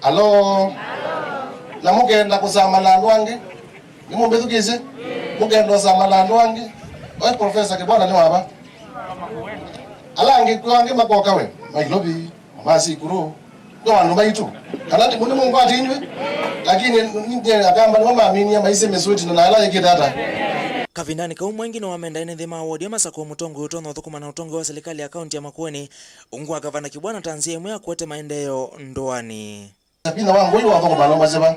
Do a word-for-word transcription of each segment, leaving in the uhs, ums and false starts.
Alo? Na mũkenda kũsama na andũ angĩ? Nĩmũmbĩthukĩĩsye? Mũkenda ũsama na andũ angĩ? Oe Professor Kibwana nĩ wava? Ala angĩ, kwĩ angĩ makoka we, Nairobi, ma sikuru, no andũ maitũ. Kana ti mũndũ mũngwati inyuĩ? Lakini nje akamba nĩmo maminie maisye mĩsuti na ala ĩkĩte ata. Kavindanĩ kau, Mwengi nĩwamenda ene nthĩ ma wodi ya Masakũ mũtongoi ũtonya ũthũkũma na ũtongoi wa silikalĩ ya kaunti ya Makueni, ungu wa Gavana Kibwana ta nzĩa ĩmwe ya kũete maendeeo ndũanĩ. Vinya wa ngũi wathũkũma na maseva.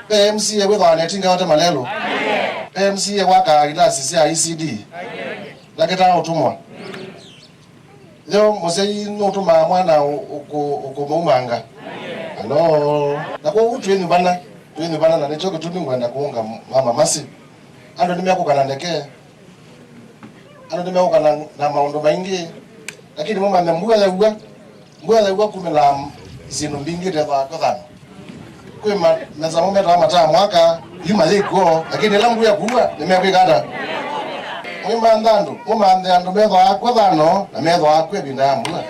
Pe M C A wĩthwa netinga ote malelo. Pe M C A waka ilasi sya E C D. Ndakĩtaa ũtũmwa. Yo mũsyai nũtũmaa mwana ũ-, ũkũ-, ũkũmaumanga. Alo. Na kwoou twĩ nyuvana, twĩ nyuvana, na nĩkyo kĩtumi ngwenda kũũnga mama Masi. Andũ nĩmekũka na ndeke, andũ nĩmekũka na, na maũndũ maingĩ, lakini mũmanye mbua yaua, mbua yaua kumĩlaa syĩndũ mbingĩ tethwaa kũthana. Kwĩ ma-, mesa mo metawa mataa mwaka, yuma yĩkw'o, lakini ĩla mbua yakuua, nĩmekwĩka ata? Mwĩmantha andũ, mũmanthe andũ methwaa kw'o thano, na methwaa kw'o ĩvinda ya mbua.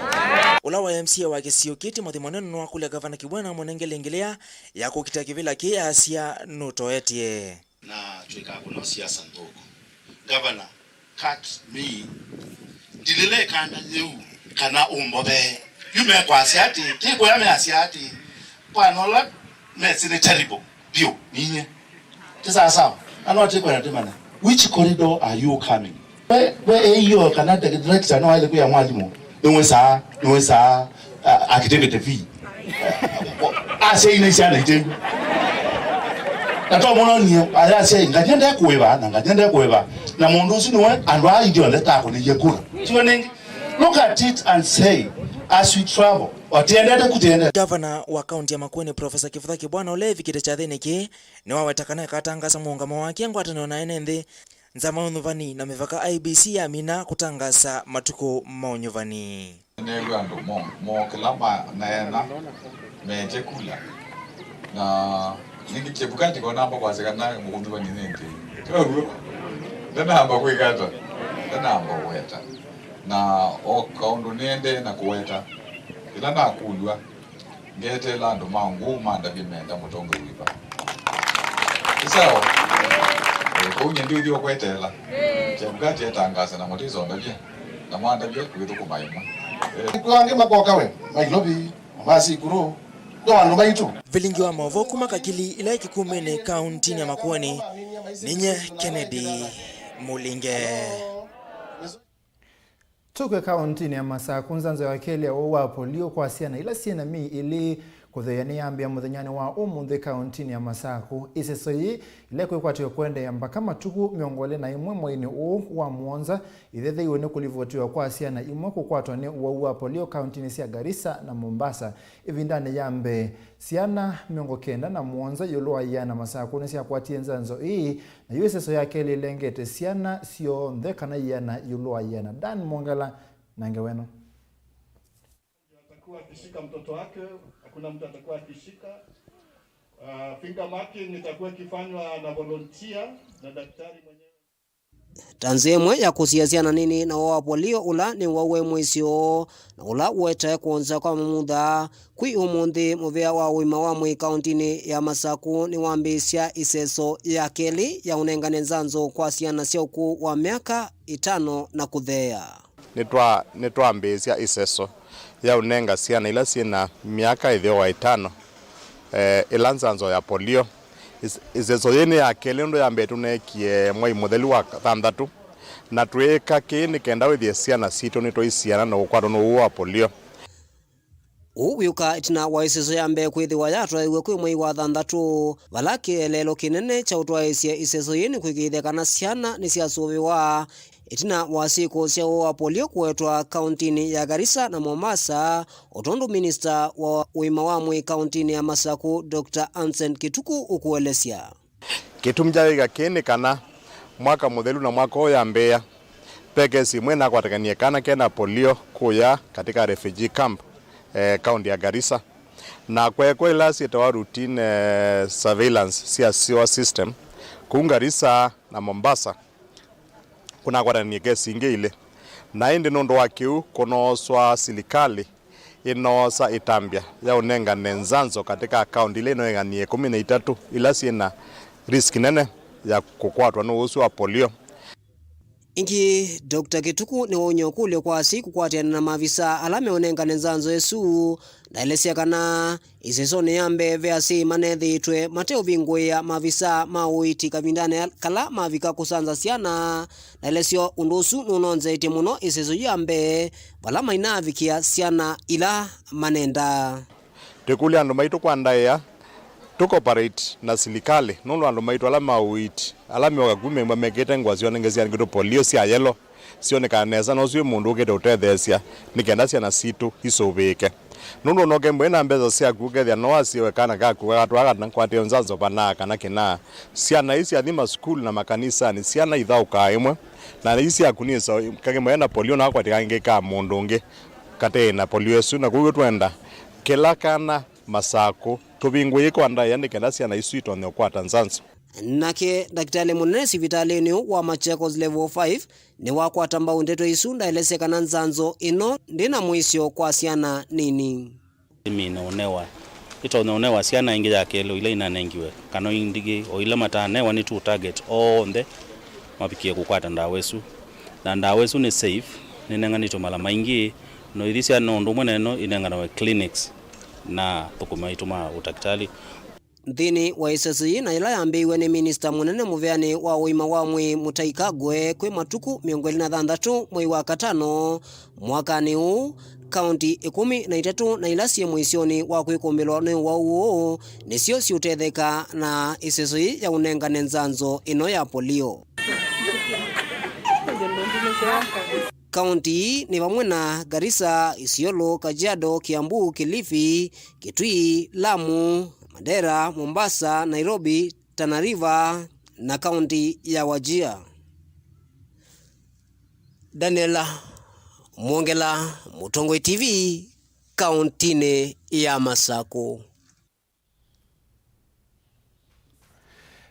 Ũla wa M C A wa kĩsio kĩĩ, Timothy Monene, nĩwakũlya Gavana Kibwana amũnenge lĩngĩ lĩa ya kũkita kĩvĩla kĩĩ, asya nũtoetye. Na twĩkaa kũno siasa nthũku. Gavana, cut me. Ndilile ĩkanda yĩu kana ũmbovee. Yu mekwasya atĩ, ti kũya measya atĩ, kwa nola mesi nĩ terrible vyũ, ninye. Ti sawa sawa. Na no tikwenda timana. Which corridor are you coming? We, we A E O kana director no aile kwĩa mwalimũ, nĩwĩsaa, nĩwĩsaa, uh, activity fee. Asyai nĩ syana iteu. Na to mũno nie, aya asyai, ngatie ndekũĩva, na ngatie ndekũĩva. Na mũndũ ũsu nĩwe andũ aa ithyonthe takũnĩie kura. Tiwe nĩngĩ. Look at it and say, as we travel, o tiendete ku tiendete. Gavana wa kaunti ya Makueni, Professor Kivutha Kibwana, ũla evikĩte kyathĩnĩ kĩĩ, nĩwaweta kana ekatangaasa mũũngamo wake ngwatanĩo na ene nthĩ nza ma ũnyuvani na mĩvaka, I E B C, yamina kũtangaasa matukũ ma ũnyuvani. Nĩneew'a andũ mo, mookĩla ma, meena, meetye kula. Na nĩngĩ Chebukati konamba kwasya kana mũkũnyuvani nĩngĩ. Kĩla w'o, ndanamba kwĩka ata? Ndanamba kũweta. Na o kaũndũ nĩendee na kũweta. Ĩla nakũlw'a, ngeteela andũ ma ngũũ mandavye menda mũtongoi wĩva. Nĩ sawa? Eh, kwoou nyie ndiũthi ũkweteela. Chebukati etangaasa na mũtĩsondavya, na mwandavya twĩthũkũma ĩmwe. Eh. Kwĩ angĩ makoka we, Nairobi, ma sikuru, no andũ maitũ. Vilingi wa maũvoo kuma Kakili, ĩla ĩ Kĩkumĩnĩ, kauntinĩ ya Makueni, ninye Kennedy Mũlinge. Tũkwĩ kaũntinĩ ya Masakũ, nzanzo ya kelĩ ya ũwau wa polio kwa syana ila syĩ na myei ĩlĩ kũtheea nĩyambĩĩa mũthenyanĩ wa ũmũnthĩ kaũntinĩ ya Masakũ. Ĩseso yĩĩ ĩla ĩkwĩkwatĩw'a kũendeea mbaka matukũ mĩongo ĩlĩ na ĩmwe mweinĩ ũũ wa mũonza, ĩthetheiwe nĩ kũlivotiwa kwa syana imwe kũkwatwa nĩ ũwau wa polio kaũntinĩ sya Garissa na Mombasa. Ĩvindanĩ ya mbee, syana mĩongo kenda na mũonza ĩũlũ wa ĩana Masakũ nĩsyakwatie nzanzo ĩĩ, na yu ĩseso ya kelĩ ĩlengete syana syonthe kana ĩana ĩũlũ wa ĩana. Dan Mwongela na ngewa ĩno. Atakuwa akishika mtoto wake, hakuna mtu atakuwa akishika. Ah, finger marking itakuwa ikifanywa na volunteer na daktari mwenyewe. Ta nzĩa ĩmwe ya kũsiĩa syana nini na ũwau wa polio ũla nĩ ũwau wĩ mũisyo na ũla ũetae kwonza kwa mamutha, kwĩ ũmũnthĩ mũvĩa wa ũima wa mwĩĩ kaũntinĩ ya Masakũ nĩwambĩĩsya ĩseso ya kelĩ ya ũnengane nzanzo kwa syana sya ũkũũ wa myaka ĩtano na kũtheea. Nĩtwa-, nĩtwambĩĩsya ĩseso ya ũnenga syana ila syĩ na myaka ĩtheo wa ĩtano, eh, ĩla nzanzo ya polio. Ĩs-, ĩseso yĩĩ nĩ ya kelĩ, ũndũ ya mbee tũneekie mwei mũthelu wa thanthatũ, na twĩĩka kĩĩ nĩ kenda wĩthĩe syana sitũ nĩtwaisiana na ũkwatwa nĩ ũwau wa polio. Ũu wĩũka ĩtina wa ĩseso ya mbee kwĩthĩwa yatwaĩwe kwĩ mwei wa thanthatũ, vala kĩeleelo kĩnene kya ũtwaĩĩsye ĩseso yĩĩ nĩ kũĩkĩĩthya kana syana nĩsyasũvĩwa ĩtina wa syĩko sya ũwau wa polio kũetwa kaũntinĩ ya Garissa na Mombasa, o tondũ minista wa ũima wa mwĩĩ kaũntinĩ ya Masakũ, Doctor Anson Kĩtukũ ũkũelesya. Kĩtumi kya kwĩka kĩĩ nĩ kana mwaka mũthelu na mwaka ũũ yambĩĩa, ve kesi ĩmwe ĩnakwatĩkanie kana kena polio kũya katika refugee camp, eh, kaunti ya Garissa. Na kweekwa ila syĩtawa routine, eh, surveillance sya sewer system kũu Garissa na Mombasa. Kũnakwatanie kesi ingĩ ilĩ. Na ĩndĩ nũndũ wa kĩu, kũnooswa silikalĩ Ĩnoosa ĩtambya ya ũnengane nzanzo katĩ ka kaũnti ila inoenganie ĩkũmi na itatũ ila syĩ na risk nene ya kũkwatwa nĩ ũsu wa polio. Ĩngĩ, Doctor Kĩtukũ nĩwaumya ũkũlyo kwa asyai kũkwatĩana na maavisa ala meũnengane nzanzo ĩsu. Ndaelesya kana ĩsesonĩ ya mbee ve asyai manethĩĩtwe mateũvingũĩa maavisa ma ũiiti kavindanĩ kala mavika kũsanza syana. Ndaelesya ũndũ ũsu nũnonzeetye mũno ĩseso ya mbee vala mainaavikĩa syana ila manendaa. Twĩkũlya andũ maitũ kwa ndaĩa, tũ cooperate na silikalĩ, nũndũ andũ maitũ ala ma ũiiti, ala meũka ku memba mekĩte ngũa syonengesya nĩkĩtũ polio sya yelo, syonekana nesa, na ũsu wĩ mũndũ ũkĩte ũtetheesya nĩ kenda syana sitũ isũvĩĩke. Nũndũ ũnoke mbũĩ na mbesa syaku, ũkethĩa no asiĩwe kana kaku gagatwaa kana kwatĩo nzanzo vanaa kana kĩnaa. Syana ii syathi masukulu na makanisanĩ, syana ithaũkaa ĩmwe, na ii syaku nĩsa kakĩmwe na polio na akwatĩka kangĩ ka mũndũ ũngĩ katee na polio ĩsu. Na kwoou twenda kĩla kana Masakũ, tũvingũĩe kwa ndaĩa nĩ kenda syana isu itonye ũkwata nzanzo. Nake ndakĩtalĩ mũnene sivitalĩnĩ ũũ wa Machakos Level five nĩwakwata mbau ndeto isu, ndaelesya kana nzanzo ĩno ndĩ na mũisyo kwa syana nini. Ĩmina ũnewa, ĩtonya ũnewa syana ingĩ ya kelũ ila inanengiwe, kana ingĩ o ila matanewa, nĩ tu target onthe mavikie kũkwata ndawa ĩsu. Na ndawa ĩsu nĩ safe, nĩnenganĩtwe mala maingĩ, no ithi syana ũndũ ũmwe na ĩno inenganawe clinics na athũkũmi maitũ ma ũtakĩtalĩ. Nthĩnĩ wa ĩseso yĩĩ na yĩla yambĩĩiwe nĩ minista mũnene mũveanĩ wa ũima wa mwĩĩ Mũtai Kagwe kwĩ matukũ mĩongo ĩlĩ na thanthatũ mwei wa katano mwakanĩ ũũ, kaũnti ĩkũmi na itatũ na ila syĩ mũisyonĩ wa kwĩkũmbĩlwa nĩ ũwau ũũ nĩsyo siũtetheka na ĩseso yĩĩ ya ũnengane nzanzo ĩno ya polio. Kaũnti ii nĩ vamwe na Garissa, Isiolo, Kajiado, Kiambu, Kilifi, Kitui, Lamu, Mandera, Mombasa, Nairobi, Tana River na kaũnti ya Wajir. Daniel Mwongela, Mũtongoi T V, kaũntinĩ ya Masakũ.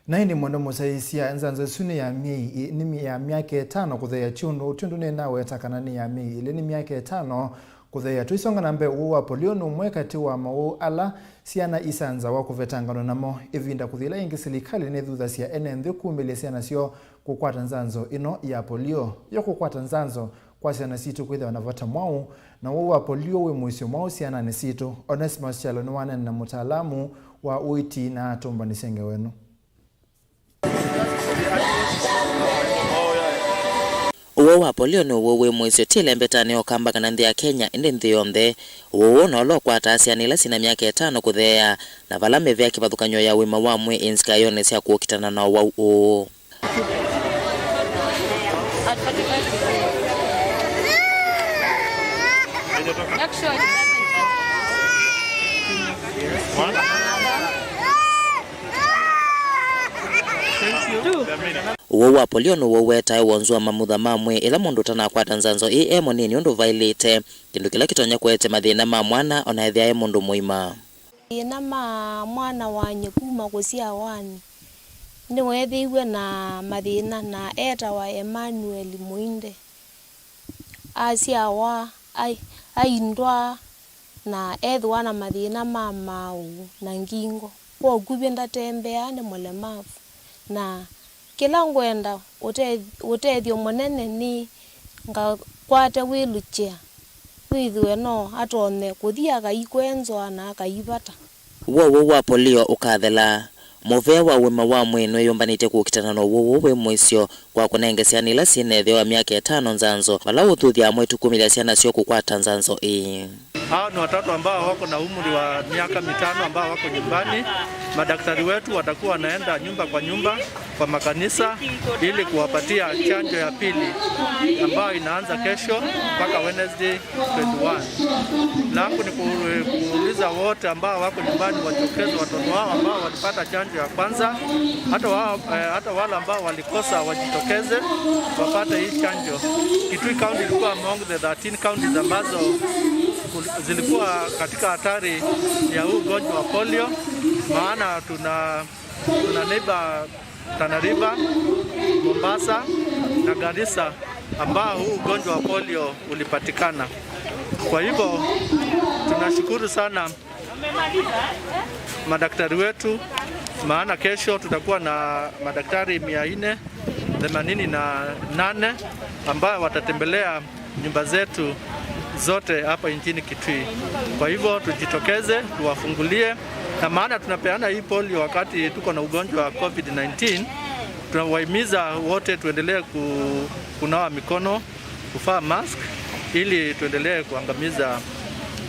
Na ĩndĩ mwendwa mũsyaĩĩsya, nzanzo ĩsu nĩ ya myei ĩ-, nĩ ya myaka ĩtano kũtheea, ti ũndũ, ti ũndũ nĩnaweta kana nĩ ya myei ĩlĩ, nĩ myaka ĩtano kũtheea. Tũisonga na mbee, ũwau wa polio nĩ ũmwe katĩ wa mawau ala syana isanzawa kũvetanganwa namo. Ĩvinda kũthi ĩla yĩngĩ silikalĩ nĩthuthasya ene nthĩ kumĩlya syana syoo kũkwata nzanzo ĩno ya polio. Yo kũkwata nzanzo kwa syana sitũ kwĩthĩwa na vata mwaũ, na ũwau wa polio wĩ mũisyo mwaũ syananĩ sitũ? Onesmus Kyalo nĩwaneena na mũtaalamu wa ũiiti na atũmbanĩsya ngewa ĩno. Ũwau wa polio nĩ ũwau wĩ mũisyo ti ĩlembetanĩ ya Ũkamba kana nthĩ ya Kenya, ĩndĩ nthĩ yonthe. Ũwau ũũ no ũla ũkwataa syana ila syĩ na myaka ĩtano kũtheea, na vala mĩvea kĩvathũkany'o ya ũima wa mwĩĩ ĩĩ nzika ĩonĩ sya kũkitana na ũwau ũũ. Ũwau wa polio nĩ ũwau ũetae wonzu wa mamutha ma mwĩĩ ĩla mũndũ ũtanakwata nzanzo ĩĩ e mũnini ũndũ vaĩlĩte, kĩndũ kĩla kĩtonya kũete mathĩna ma mwana o na ethĩa e mũndũ mũima. Mathĩna ma mwana wany'e kuma kũsyawanĩ. Nĩweethĩiwe na mathĩna na eetawa Emmanuel Mũinde. Asyawa, ai-, aindwa na ethĩwa na mathĩna ma maaũ na ngingo. Kwa ũkuvĩ ndatembeaa, nĩ mũlemavu. Na kĩla ngwenda ũte-, ũtethyo mũnene nĩ ngakwate wheelchair, wĩthĩwe no atonye kũthi akaikwenzwa na akaivata. W'o ũwau wa polio ũkathela. Mũvea wa ũima wa mwĩĩ nĩwĩyũmbanĩtye kũkitana na ũwau ũũ wĩ mũisyo kwa kũnenge syana ila syĩ na ĩtheo wa myaka ĩtano nzanzo, vala ũthuthya amwe tũkumĩlya syana syoo kũkwata nzanzo ĩĩ. Hao ni watoto ambao wako na umri wa miaka mitano ambao wako nyumbani. Madaktari wetu watakuwa wanaenda nyumba kwa nyumba, kwa makanisa, ili kuwapatia chanjo ya pili ambayo inaanza kesho mpaka Wednesday twenty-one. Langu ni ku-, kuuliza wote ambao wako nyumbani wajitokeze, watoto wao ambao walipata chanjo ya kwanza, hata wao, eh, hata wale ambao walikosa wajitokeze wapate hii chanjo. Kitui County ilikuwa among the thirteen counties ambazo kul-, zilikuwa katika hatari ya huu ugonjwa wa polio, maana tuna, tuna neighbor Tana River, Mombasa na Garissa ambao huu ugonjwa wa polio ulipatikana. Kwa hivyo, tunashukuru sana madaktari wetu, maana kesho tutakuwa na madaktari mia nne themanini na nane ambayo watatembelea nyumba zetu zote hapa nchini Kitui. Kwa hivyo tujitokeze, tuwafungulie, na maana tunapeana hii polio wakati tuko na ugonjwa wa covid nineteen, tunawahimiza wote tuendelee ku-, kunawa mikono, kuvaa mask ili tuendelee kuangamiza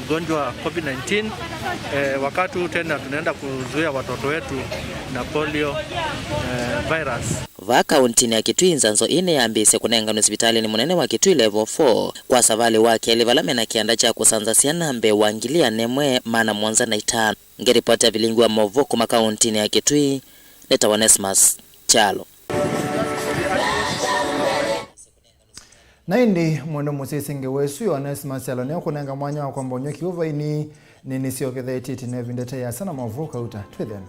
ugonjwa wa covid nineteen. Eh, wakati huu tena tunaenda kuzuia watoto wetu na polio, eh, virus. Vaa kauntinĩ ya Kitui, nzanzo ĩĩ nĩyambĩĩsye kũnenganw'a sivitalĩnĩ mũnene wa Kitui Level four kwa savalĩ wa kelĩ, vala mena kĩanda kya kũsanza syana mbee wa ngili ĩmwe maana mũonza na itano. Ngĩripoti ya vilingi wa maũvoo kuma kauntinĩ ya Kitui, nĩtawa Onesmus Kyalo. Na ĩndĩ mwendwa mũsyaĩĩsya ngewa ĩsu ya Onesmus Kyalo nĩyo kũnenga mwanya wa kwamba ũnywa kĩw'ũ vaini, nĩnĩsyokethetye ĩtina ĩvinda ĩte yĩasa na maũvoo kauta. Twĩthĩane.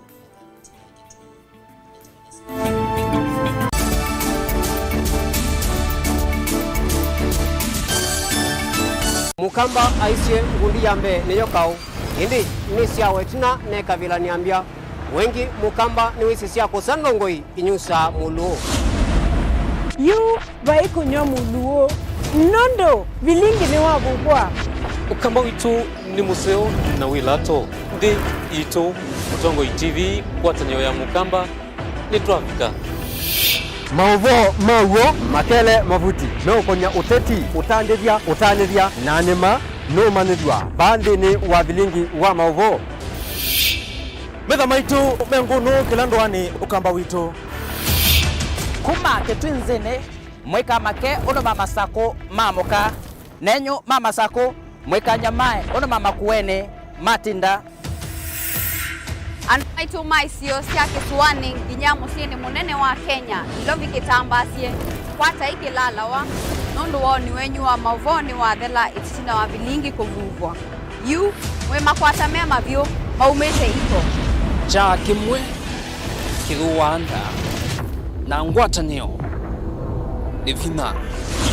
Mũkamba aisye, ngundi ya mbee nĩyo kaũ, ĩndĩ nĩsyawa ĩtina nekavilany'a mbya. Wengĩ Mũkamba nĩwĩsĩ sya kũsa ndongoi inyusaa mũlũũ. Yu vai kũnywa mũlũũ, nũndũ vilingi nĩwavukwa. Ũkamba witũ nĩ mũseo na wĩ lato. Nthĩ itũ, Mũtongoi T V, ngwatanĩo ya Mũkamba, nĩtwavika. Maũvoo ma w'o makele mavuti meũkony'a ũteti, ũtandĩthya, ũtanĩthya, na nĩ ma nũmanyĩthw'a vaa nthĩnĩ wa vilingi wa maũvoo. Metha maitũ me ngũnũ kĩla ndũanĩ Ũkamba witũ. Kuma Kĩtwinzĩnĩ, mũikamake ũndũ ma Masakũ maamũka, nenyu ma Masakũ mũikanyamae ũndũ ma Makuenĩ matinda. Andũ maitũ ma isio sya kĩsũanĩ nginya mũsyĩnĩ mũnene wa Kenya, Nairobi kĩtambaasye, kwatai kĩlalawa, nũndũ woni wenyu wa maũvoo nĩwathela ĩtina wa vilingi kũvuvwa. Yu, mwĩ makwata me mavyũ maumĩte iko. Kyaa kĩmwe kĩthũaa nda, na ngwatanĩo nĩ vinya.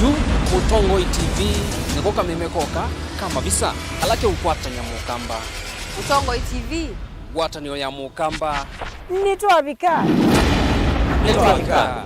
Yu, Mũtongoi T V nĩko kameme koka ka mavisa ala keũkwatany'a Mũkamba. Mũtongoi T V. Ngwatanĩo ya Mũkamba. Nĩtwavika. Nĩtwavika.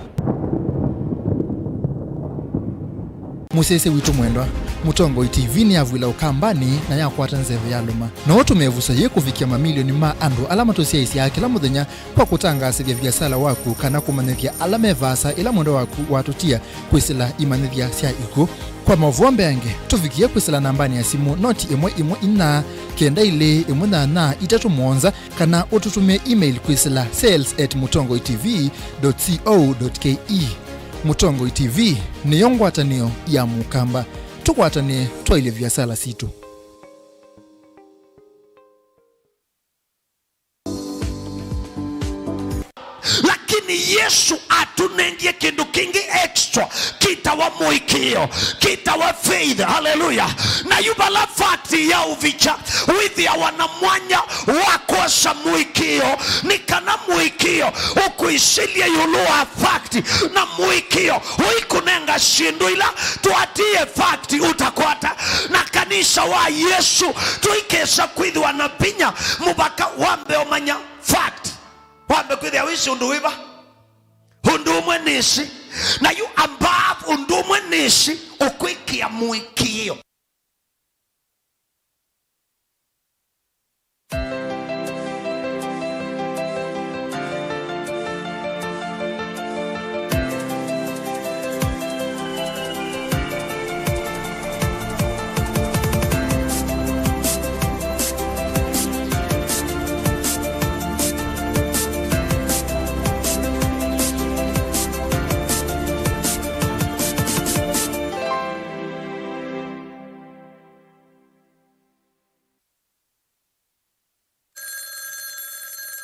Mũsyaĩĩsya witũ mwendwa, Mũtongoi T V nĩyavw'ĩla Ũkambanĩ na yakwata nzeve ya lũma. No ũtũme ĩvuso yĩĩ kũvikĩa mamilioni ma andũ ala matũsyaĩĩsyaa kĩla mũthenya kwa kũtangaasĩthya viasala waku kana kũmanyĩthya ala me vaasa ĩla mwendwa waku watũtia kwĩsĩla imanyĩthya sya ikw'ũ. Kwa maũvoo mbeange, tũvikĩe kwĩsĩla nambanĩ ya simũ noti ĩmwe ĩmwe inya kenda ilĩ ĩmwe nyanya itatũ mũonza, kana ũtũtũmĩe email kwĩsĩla sales at mũtongoi T V dot co dot K E. Mũtongoi T V nĩyo ngwatanĩo ya Mũkamba. Tũkwatanĩe twaĩlye viasala sitũ. Lakini Yesu atũnengie kĩndũ kĩngĩ extra, kĩtawa mũĩkĩĩo, kĩtawa faith. Haleluya! Na yu vala fact yaũvikya, wĩthĩawa na mwanya wa kwosa mũĩkĩĩo, nĩ kana mũĩkĩĩo ũkwĩsĩlye ĩũlũ wa fact, na mũĩkĩĩo ũikũnenga syĩndũ ila tũatĩĩe fact ũtakwata. Na kanisa wa Yesũ tũikesa kwĩthĩwa na vinya mũvaka wambe ũmanya fact. Wambe kwĩthĩa wĩsĩ ũndũ wĩva. Ũndũ ũmwe nĩsĩ, na yu above ũndũ ũmwe nĩsĩ, ũkwĩkĩa mũĩkĩĩo.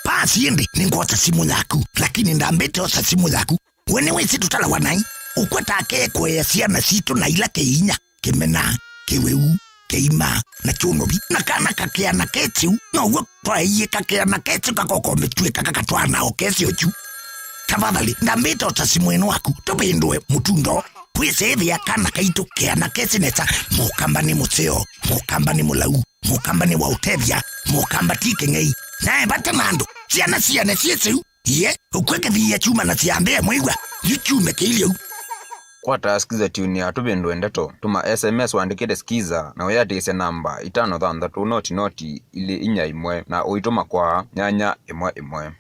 Basi ĩndĩ nĩngwosa simũ yaku, lakini ndambĩte osa simũ yaku. We nĩwĩsĩ tũtalawa naĩ? Ũkwata ake kũea syana sitũ na ila kĩinya, kĩmena, kĩwĩu, kĩima, na kyũnũvi. Na kana kakĩana kĩtyu, now'o twaeie kakĩana kĩtyu kakokomĩtw'ĩka kakatwaa na okesyo kyu. Tafadhali, ndambĩte osa simũ ĩno waku, tũvĩndũe mũtundo. Kwĩsĩĩthĩa kana kaitũ keana kesĩ nesa, mũkamba nĩ mũseo, mũkamba nĩ mũlau, mũkamba nĩ wa ũtethya, mũkamba ti kĩng'ei. Nae vate na andũ, syana siane syĩ syĩu. Iye, ũkw'e kĩthiia kyuma na syambĩe mwĩw'a, yu kyume kĩilyĩ ũu. Kwata Skiza Tune ya Tũvĩndũe Ndeto, tũma S M S ũandĩkĩte Skiza na wĩatĩĩsya namba itano thanthatũ noti noti ilĩ inya ĩmwe na ũitũma kwa nyanya ĩmwe ĩmwe.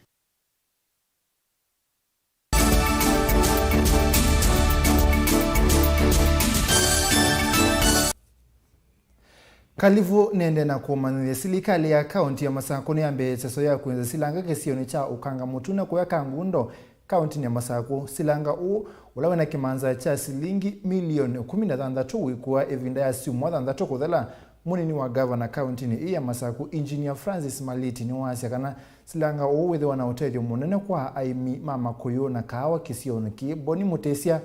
Kalivu nĩendee na kũmanyĩthya, silikalĩ ya kaũnti ya Masakũ nĩyambĩĩe ĩseso ya kwĩnza silanga kĩsionĩ kya Ũkanga Mũtune kũya Kangundo, kaũntinĩ ya Masakũ. Silanga ũũ, ũla wĩna kĩmanza kya silingi milioni kũmi na thanthatũ, wĩkũa ĩvinda ya syumwa thanthatũ kũthela. Mũnini wa ngavana kaũntinĩ ĩĩ ya Masakũ, Engineer Francis Maliti, nĩwaasya kana silanga ũũ wĩthĩwa na ũtethyo mũnene kwa aĩmi ma makũyũ na kaawa kĩsionĩ kĩĩ. Boni Mũtĩsya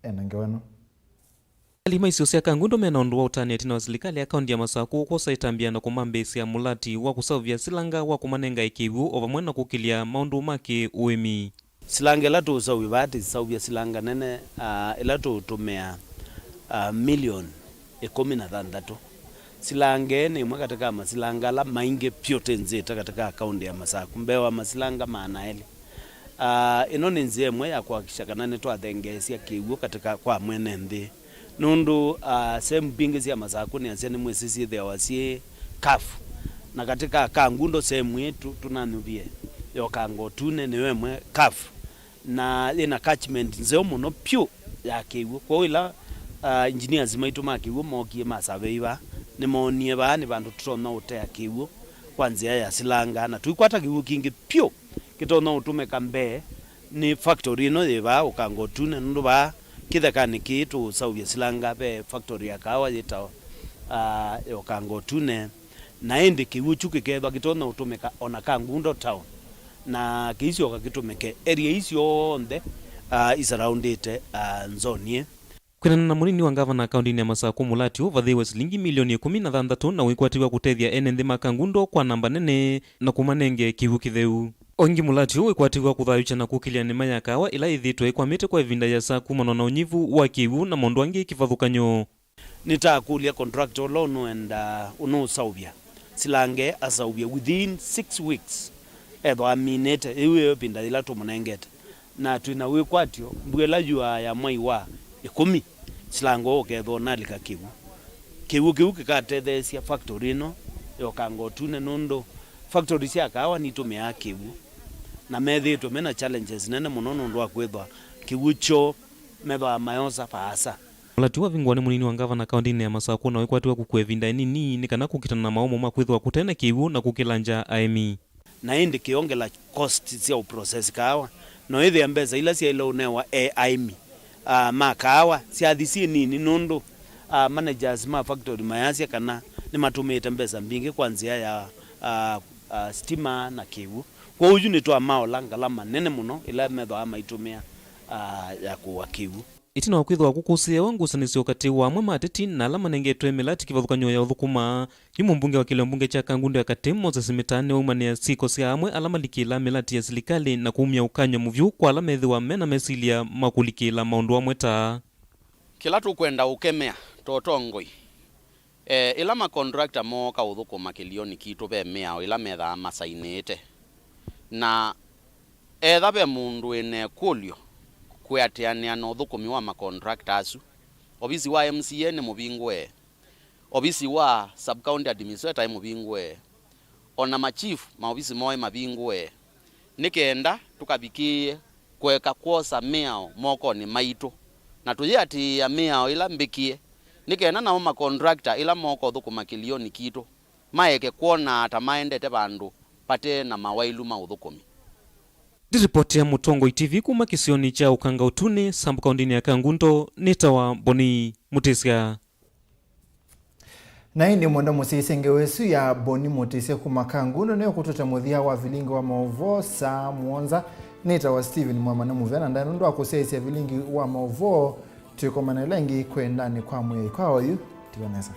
ena ngewa ĩno. Aĩmi ma isio sya Kangundo mena ũndũ wa ũtani ĩtina wa silikalĩ ya kaũnti ya Masakũ kwosa ĩtambya na kũmambĩĩsya mũlati wa kũseũvya silanga wa kũmanenga kĩw'ũ o vamwe na kũkĩlya maũndũ ma kĩ-ũĩmi. Silanga ĩla tũũseũvya vaa, tĩseũvya silanga nene, ah, ĩla tũũtũmĩa, ah, milioni ĩkũmi na thanthatũ. Silanga ĩĩ nĩ ĩmwe katĩ ka masilanga ala maingĩ vyũ tĩnzĩte katĩ ka kaũnti ya Masakũ, mbee wa masilanga maana elĩ. Ah, ĩno nĩ nzĩa ĩmwe ya kũhakikisha kana nĩtwathengeesya kĩw'ũ katĩka kwa mwene nthĩ. Nũndũ, ah, sehemu mbingĩ sya Masakũ nĩasya nĩmwĩsĩ syĩthĩawa syĩ kavu. Na katĩka Kangundo sehemu ĩĩ tũ-, tũnanyuvie ya Ũkanga Ũtune nĩyo ĩmwe kavu. Na yĩna catchment nzeo mũno vyũ ya kĩw'ũ. Kwoou ĩla, ah, engineers maitũ ma kĩw'ũ mookie ma survey vaa, nĩmoonie vaa nĩ vandũ tũtonya ũtea kĩw'ũ kwa nzĩa ya silanga, na tũikwata kĩw'ũ kingĩ vyũ kĩtonya ũtũmĩka mbee nĩ factory ĩno yĩ vaa Ũkanga Ũtune, nũndũ vaa kĩthekanĩ kĩĩ tũũseũvya silanga ve factory ya kaawa yĩtawa, ah, ya Ũkanga Ũtune, na ĩndĩ kĩw'ũ kyu kĩkethwa kĩtonya ũtũmĩka o na Kangundo town, na kĩisyoka kĩtũmĩke area ii syonthe, ah, i surroundĩte, ah, nzoni ĩĩ. Kwĩanana na mũnini wa ngavana kaũntinĩ ya Masakũ, mũlati ũũ ũvathĩĩwe silingi milioni ĩkũmi na thanthatũ na wĩkwatĩw'a kũtethya ene nthĩ ma Kangundo kwa namba nene na kũmanenge kĩw'ũ kĩtheu. O ĩngĩ, mũlati ũũ wĩkwatĩw'a kũthayũũkya na kũkĩlya nĩma ya kaawa ĩla yĩthĩĩtwe ĩkwamĩte kwa ĩvinda yĩasa kumanwa na ũnyivu wa kĩw'ũ na maũndũ angĩ kĩvathũkany'o. Nĩtakũlya contractor ũla ũnũenda ũnũũseũvya silanga ĩĩ aseũvye within six weeks, ethwa aminĩte, ĩu ĩyo ĩvinda yĩla tũmũnengete. Na twĩ na wĩkwatyo, mbua ĩla yuaa ya mwai wa ĩkũmi, silanga ũũ ũkethwa ũnalika kĩw'ũ. Kĩw'ũ kĩu kĩkatetheesya factory ĩno ya Ũkanga Ũtune, nũndũ factory sya kaawa nitũmĩaa kĩw'ũ, na methĩĩtwe me na challenges nene mũno nũndũ wa kwĩthwa kĩw'ũ kyoo methwaa mayosa vaasa. Mũlati ũũ wavingũa nĩ mũnini wa ngavana kaũntinĩ ya Masakũ na wĩkwatĩw'a kũkua ĩvinda ĩnini nĩ kana kũkitana na maũmũ ma kwĩthĩwa kũte na kĩw'ũ na kũkĩlangya aĩmi. Na ĩndĩ kĩongela cost sya ũprocess kaawa, no ĩthĩa mbesa ila syaĩle ũnewa e aĩmi, ah, ma kaawa syathi syĩ nini nũndũ, ah, managers ma factory mayasya kana nĩmatũmĩĩte mbesa mbingĩ kwa nzĩa ya, ah, ah, stima na kĩw'ũ. Kwoou yu nĩtwamaola ngalama nene mũno ĩla methwaa maitũmĩa, ah, ya kũua kĩw'ũ. Ĩtina wa kwĩthĩwa kũkũsĩĩawa ngusanĩsyo katĩ wa amwe ma ateti na ala manengetwe mĩlati kĩvathũkany'o ya ũthũkũma, yu mũmbunge wa kĩlĩo mbunge kya Kangundo ya Katĩ, Moses Mĩtaa, nĩwaumanĩa syĩko sya amwe ala malikĩlaa mĩlati ya silikalĩ na kumya ũkany'o mũvyũ kwa ala methĩwa me na mesilya ma kũlikĩla maũndũ amwe ta. Kĩla tũkwenda ũkemea ta ũtongoi, e, ĩla makontrakta mooka ũthũkũma kĩlĩonĩ kitũ ve mĩao ĩla methaa masainĩĩte, na etha ve mũndũ wĩ na ĩkũlyo kwĩatĩanĩa na ũthũkũmi wa makontrakta asu, ovisi wa M C A nĩ mũvingũe, ovisi wa sub-county administrator ĩ mũvingũe, o na ma chief maovisi moo ĩ mavingũe, nĩ kenda tũkavikĩĩe kũeka kwosa mĩao mokonĩ maitũ, na tũyĩatĩĩa mĩao ĩla mbĩkĩe, nĩ kenda namo makontrakta ĩla mooka ũthũkũma kĩlĩonĩ kitũ maeke kwonaa ta maendete vandũ vate na mawaĩlu ma ũthũkũmi. Ndĩripotĩa Mũtongoi T V kuma kĩsionĩ kya Ũkanga Ũtune, sub-kaũntĩnĩ ya Kangundo, nĩtawa Boni Mũtĩsya. Na ĩndĩ mwenda mũsyaĩĩsye ngewa ĩsu ya Boni Mũtĩsya kuma Kangundo nĩyo kũtũte mũthya wa vilingi wa maũvoo saa mũonza. Nĩtawa Stephen Mwamane Mũvea, na ndaĩ nũndũ wa kũsyaĩĩsya vilingi wa maũvoo. Twĩkomana ĩla ĩngĩ kwendanĩ kwa Mwĩai. Kwa oyu, tiwa nesa.